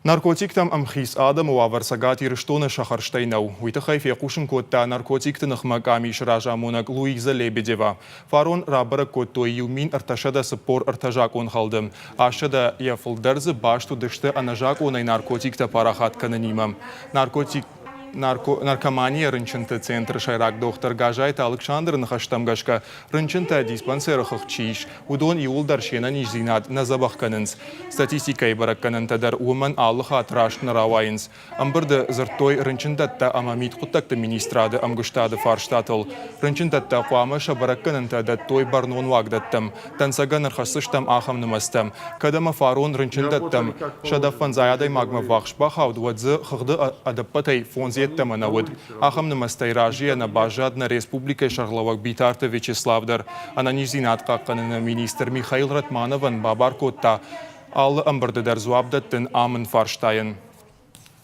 Наркотиктӕм ӕмхиц адӕмы уавӕр Цӕгат Ирыстоны сӕ хӕрзтӕй нӕу. Уый тыххӕй фехъусын кодта наркотикты ныхмӕ къамисы разамонӕг Луиза Лебедева. Фарон рабӕрӕг кодтой 1343 закъонхӕлды. 800 йӕ фылдӕр дзы баст уыдысты ӕнӕзакъонӕй наркотиктӕ парахат кӕнынимӕ. Наркотик наркоманийӕ рынчынты центры сӕйраг дохтыр Газайты Алыксандры ныхӕстӕм гӕсгӕ, рынчынтӕ диспансеры хыгъд чи ис, уыдон иууылдӕр се нӕниздзинад нӕ дзӕбӕх кӕнынц. Статистикӕйы бӕрӕггӕнӕнтӕ дӕр уымӕн алы хатт раст нӕ рауайынц. Ӕмбырды дзырдтой рынчындӕттӕ ӕмӕ мидхъуыддӕгты министрады ӕмгуыстады фарстатыл. Рынчындӕттӕ хъуамӕ сӕ бӕрӕггӕнӕнтӕ дӕттой бӕрнон уагдӕттӕм. Дӕнцӕгӕн ӕрхӕсдзыстӕм ахӕм нымӕцтӕ. Кӕд ӕмӕ фарон рынчындӕттӕм 105 адӕймагмӕ ввахс бахауд, уӕд дзы хыгъды ӕдӕппӕтӕй фондз йеддӕмӕ нӕ уыд. Ахӕм нымӕцтӕй разыйӕ нӕ баззад нӕ республикӕйы сӕргълӕууӕг Битарты Вячеслав дӕр. Ӕнӕниздзинад хъахъхъӕныны министр Михаил Ратмановӕн бабар кодта алы ӕмбырды дӕр дзуапп дӕттын амынд фарстайӕн.